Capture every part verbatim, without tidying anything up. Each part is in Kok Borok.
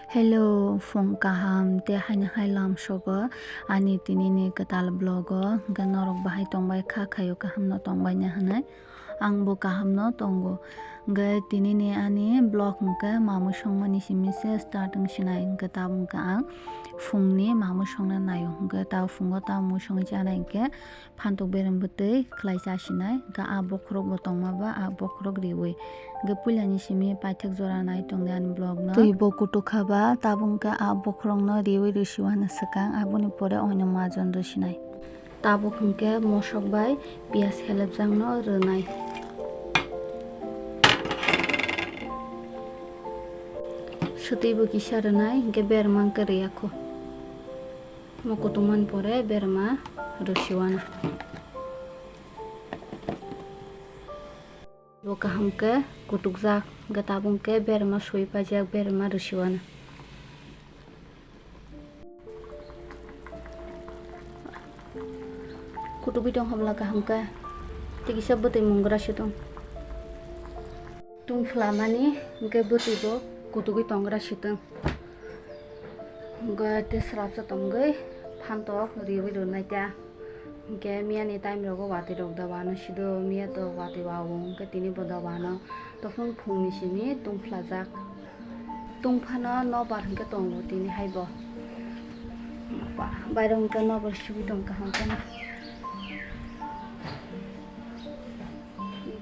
Hello, phung kaham tei haino hai lamsogo ani tinini kwtal vlog o, hwnkhe norok bahai tongbai kha, khaio kaham no tongbai na hinwi. Ang bo kaham no tongo. Hwnkhe tinini ani vlog hwnkhe mamwi songmani simi se start wng sinai, hwnkhe tabuk hwnkhe ang phungni mamwi songna naio, hwnkhe tabuk phungo tamwi songwi chanai hwnkhe phantok berem bwtwi khlai cha sinai, hwnkhe a bokhorok bo tongma ba a bokhorok riwi. Hwnkhe puilani simi paithak jora nai tongdi ani vlog no. Twi bo kutuk kha ba, tabuk hwnkhe a bokhorok no riwi rwsiwano swkang, aboni pore oino majon rwsinai. Tabuk hwnkhe mosok bai piyaj helebjak no rwnai. Swtwi bo kisa rwnai, hwnkhe berma hwnkhe rwya kho. Omo kutukmani pore berma rwsiwano. Bo kaham khe kutukjak, hwnkhe tabuk hwnkhe berma sui paijak, berma rwsiwano. Kutugwi tong habla kaham khe, tei kisa bwtwi mung gra si tong. Tungphla mani hwnkhe bwtwi bo kutugwi tong gra si tong. Hwnkhe tei swrapsa tongwi phantok riwi rwnai ta. Hwnkhe miyani time rogo watwi rok da wano sido, miya to watwi wa o, hwnkhe tini bo da wano. Tophung phungni simi tungphlajak. Tungphano nobar hwnkhe tongo tini hai bo. Ba-, bairok hwnkhe nobar sibui tong kaham kheno.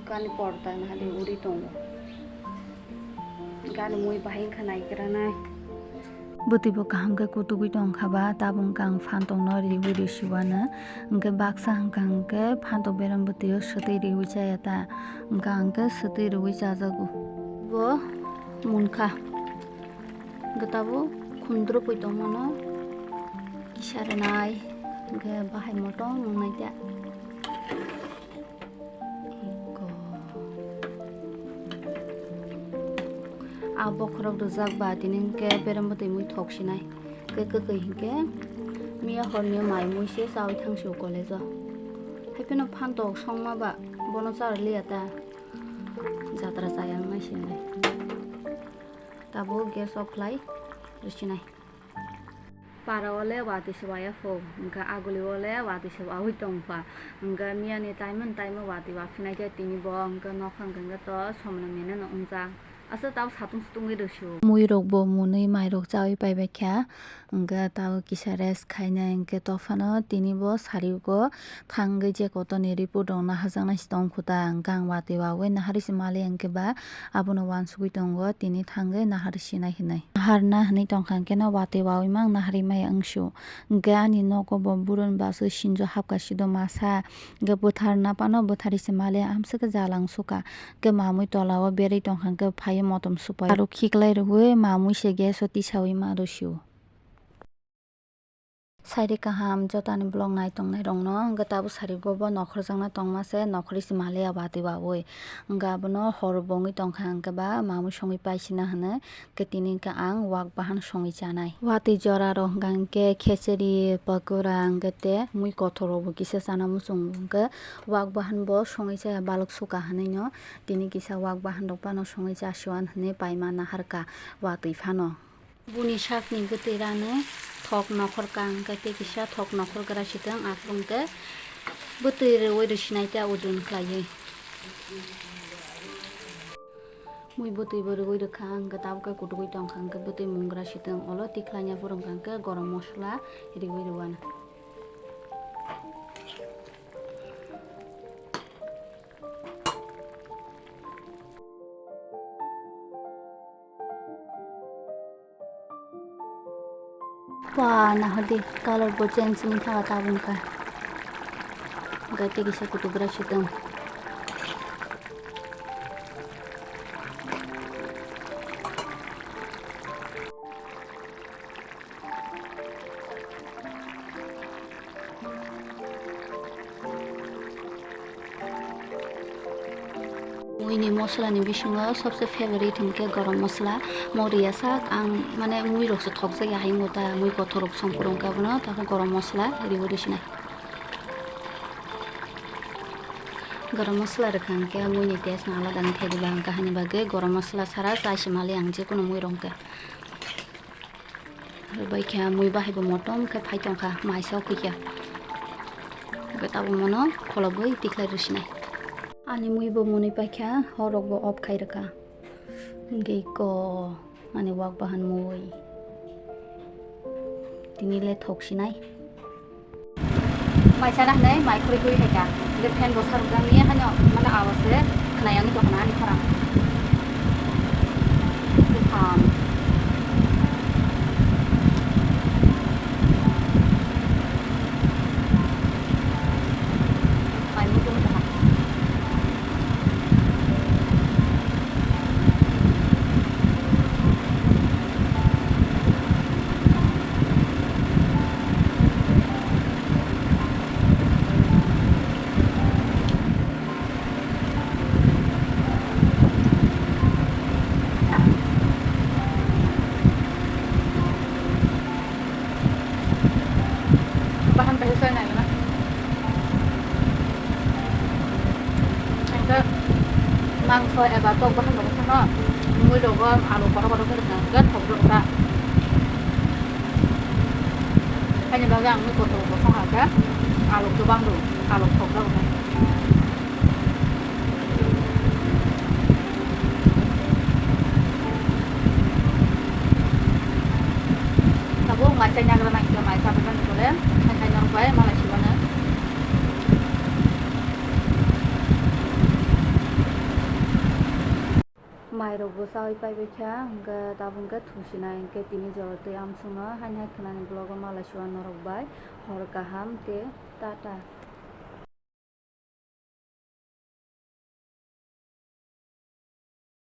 Gani porda nahali uri tongo. Gani mui bahai wngkha naikranai. Bwtwi bo kaham khe kutugwi tongkha ba, tabuk wngkha ang phantok no riwi rwsiwano. Hwnkhe baksa hwnkha hwnkhe phantok berem bwtwi o swtwi riwi chaya ta. Hwnkha hwnkhe swtwi riwi chajago. Bo munkha. Hwnkhe tabuk khundrupwi tongmano kisa rwnai. Hwnkhe bahai motom wngnai ta. A bokhorok rwjak ba tini hwnkhe berem bwtwi mui thok sinai. Khe kwkhwi hwnkhe miya horni mai mui se chaui thang sio college o. Haiphano phantok songma ba bono charliya ta. Jatra chaya wngnai se hwnwi. Tabuk gas off khlai rwsinai. Para o le watwi se waya pho, hwnkhe aguli o le watwi se waui tong pha. Hwnkhe miya ni time ni time o watwi wa phinai khe tini bo hwnkhe nokha hwnkhe to somno mene no wngjak. Aswk tabo satung sutungwi rwsio. Mui rok bo mwnwi mai rok chaui pai bai kha. Hwnkhe tabo kisa rest khainai hwnkhe to phano tini bo sari o thangwi je kotor ni report rok naharjaknai se tong kho ta. Hwnkhe ang watwi waui nahari se mali hwnkhe ba abono uansugui tongo tini thangwi nahar sinai hinwi. Naharna hinwi tongkha hwnkhe no watwi waui mang naharwi maya wngsu. Hwnkhe ani nogo bo burun basu sinjo hapka sido masa. Hwnkhe bwtharna phano bwtharwi se mali amswk khe jalang suka. Hwnkhe mamui tola o berwi tongkha hwnkhe phaiwi motom supai. Aro khiklai rwui mamui se gas o tisaui ma rwsio. Sairi kaham jotani vlog nai tongnai rokno, hwnkhe tabuk sari go bo nokhorjakna tongma se, nokhorwi se maliya watwi waui. Hwnkhe abono hor bo wngwi tongkha, hwnkhe ba mamui songwi paisina hwnwi, hwnkhe tini hwnkhe ang wak bahan songwi chanai. Watwi jora rok hwnkha hwnkhe khecheri, pakora, hwnkhe tei mui kothor rok bo kisa chana muchungo, hwnkhe wak bahan bo songwi chaya balok suka hwnwi no tini kisa wak bahan rok phano songwi chasiwan hwnwi paima naharkha watwi phano. Buni sakni bwtwi rani thok nokhor kang, hwnkhe tei kisa thok nokhor gra sitwng, aphuru hwnkhe bwtwi rwui rwsinai ta ujun khlaiwi. Mui bwtwi bo rwui rwkha, hwnkhe tabuk khe kutugui tongkha, hwnkhe bwtwi mung gra sitwng, olo tikhlanya phuru hwnkha hwnkhe gorom mosola rwui rwuana. Wah, nahardi, color bo change wngkha tabuk kha. Hwnkhe tei kisa kutugra sitwng. Muini moslani bisingo sobse favorite hinkhe gorom mosla, mo riya sak ang mane mui rokse thokjakya hai wngkha, mui kothorrok songphuru wngkha bono, tamo gorom mosla riwi rwsinai. Gorom mosla rwkha hinkhe muini taste no alada wngkha diba, wngkha hani bagwi gorom mosla sara chai se mali ang jekunu mui rok hinkhe. Bai khe mui bahai bo motom khe phai tong kha, mai sok khe. Hwnkhe tabuk mono kholobwi tikhlai rwsinai. Ani mui bo mwnwi paikha, hor rok bo off khai rwkha. Hwnkhe ko ani wak bahan mui. Tini le thok sinai. Mai sana hinai, mai khuri khuri khaika. Hwnkhe fan bo sarok jang ni hano, mane awas se khwnai ani dokhana ani khorang. Buphang. Mai mutu mutu ha. Bahan bai sai nai na. Hingke mangso eba tok bahan rok no mui rogo alu kotor kotor khe rwkha hingke thok rwkha. Haini bagwi ang mui kotor kotor song hakhe alu kwbang rw alu thok rwkha. Tabuk mai chai nagra nang khe mai chapajani bole, hai hai norok bai malai sibana. Mai rok bo chaui paibai kha, hingke tabuk hingke thusinai, hingke tini jora tei amsongno haini hai khwnani vlog o malai siba norok bai hor kaham tei tata.